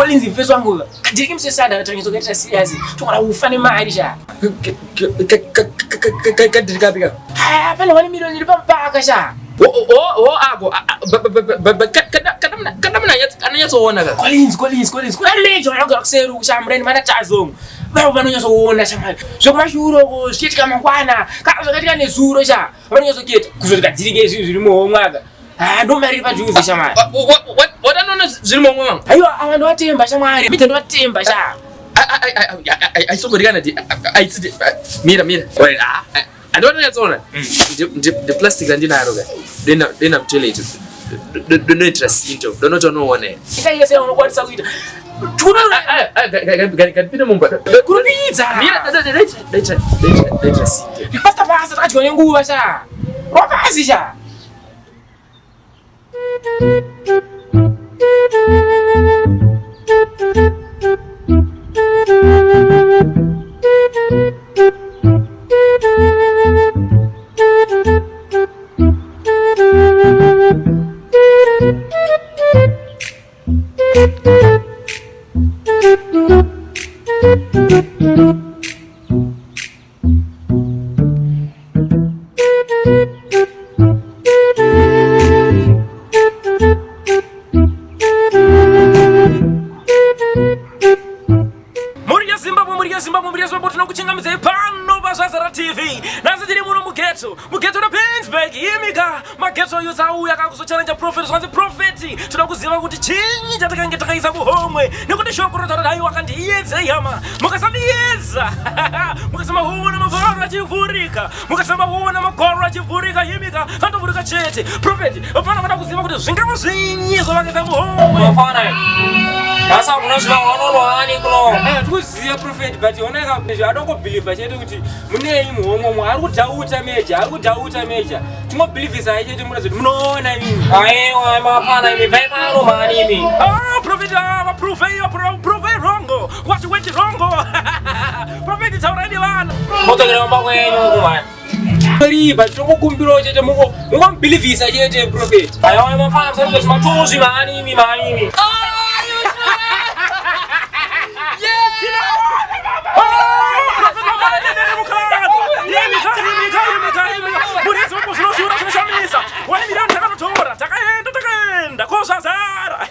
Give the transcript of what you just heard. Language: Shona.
Collins mfeso wangu kadiriki musesada katanyatso kaita serious tokona kufa nemari sha. Kadiri kapi ka? Ah, pane 1 million iri pamupaka sha. O ako kada muna anonyatsoona ka. Collins, Collins, Collins. Kuna lejo anogara kuseri uku sha mureni mana tazomu. Vavo vanonyatsoona sha mari. Zvekumashure uko zvichiitika mangwana. Kana zvakaitika nezuro sha. Vanonyatsoketa kuzoti kadirike zvinhu zviri muhomwe aka. Ah, ndo mari iri padhuze shamwari. Watanoona zviri muhomwe mangu? Aiwa, ava ndovatemba shamwari. Mita ndovatemba sha. Aisombodikana aitsiti mira mira. Andovanonyatsoona. Ndeplastic randinaro ka. Doenda mutoilet. Donoitira sinto. Donotonoona. Ita yese yaunokwanisa kuita. Ngandipinde mumba. Kurumidza. Mira, doitira sinto. Pasta pasta takadyiwa nenguva sha. Rwapasi sha. Mhuri yeZimbabwe, mhuri yeZimbabwe, mhuri yeZimbabwe, tinokuchingamidzai pano paZvazara TV. Nhasi tiri muno mugeto, mugeto rePinsburg. Imika mageto youths auya kakuzochallenge prophet, zvanzi prophet, tinoda kuziva kuti chinyi chatakange takaisa muhomwe, nekuti shoko rotaura dai wakandiyedzei hama, mukasandiyedza mukasamaona mavharo achivhurika, mukasamaona magwaro achivhurika, imika andovhurika chete. Prophet, vafana vada kuziva kuti zvingava zvinyi zvavakaisa muhomwe. Vafana, basa kuno zvivangwa unorwani kuno. Eh, tikuziva prophet but oneka adongobhilivha chete kuti munei muhomwe umo ari kudhauta meja ari kudhauta meja tingobhilivhisai chete muna zvoti munoona imimi. Aiwa mafana imi bvai pano mhani imi. Ah, prophet, ah, prove prove wrong. What went wrong? Prophet, taurai nevana. Modzokera kumba kwenyu uku mhani. Riba tinongokumbirawo chete mungomubhilivhisa chete prophet. Aiwa mafana musaita zvimatuzvi mhani imi mhani imi. Takaenda takaenda kozvazara.